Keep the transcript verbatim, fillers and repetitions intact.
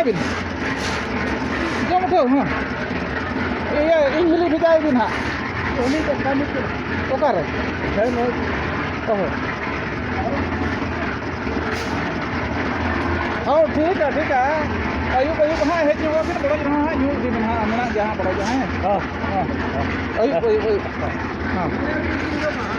ᱵᱤᱱ᱾ ᱡᱚᱢ ᱩᱴᱷᱟᱹᱣ, ᱦᱮᱸ᱾ ᱤᱭᱟᱹ, ᱤᱧ ᱦᱤᱞᱤ ᱵᱷᱮᱡᱟᱭ ᱵᱤᱱ ᱦᱟᱸᱜ᱾ ᱩᱱᱤ ᱫᱚ ᱠᱟᱹᱢᱤ ᱠᱚ᱾ ᱚᱠᱟᱨᱮ? ᱦᱮᱸ, ᱱᱚᱜᱼᱚᱭ᱾ ᱚ ᱦᱚᱸ᱾ ᱦᱚᱸ, ᱴᱷᱤᱠᱟ, ᱴᱷᱤᱠᱟ᱾ ᱟᱹᱭᱩᱵ, ᱟᱹᱭᱩᱵ ᱦᱟᱸᱜ ᱦᱮᱡ ᱧᱚᱜᱚᱜ ᱵᱤᱱ, ᱵᱚᱰᱚᱡ ᱨᱮᱦᱚᱸ ᱦᱟᱸᱜ ᱧᱩ ᱤᱫᱤ ᱵᱤᱱ ᱦᱟᱸᱜ, ᱢᱮᱱᱟᱜ ᱜᱮᱭᱟ ᱦᱟᱸᱜ ᱵᱚᱰᱚᱡ ᱦᱚᱸ, ᱦᱮᱸ᱾ ᱦᱚᱸ᱾ ᱦᱚᱸ᱾ ᱟᱹᱭᱩᱵ, ᱟᱹᱭᱩᱵ, ᱟᱹᱭᱩᱵ᱾ ᱦᱚᱸ᱾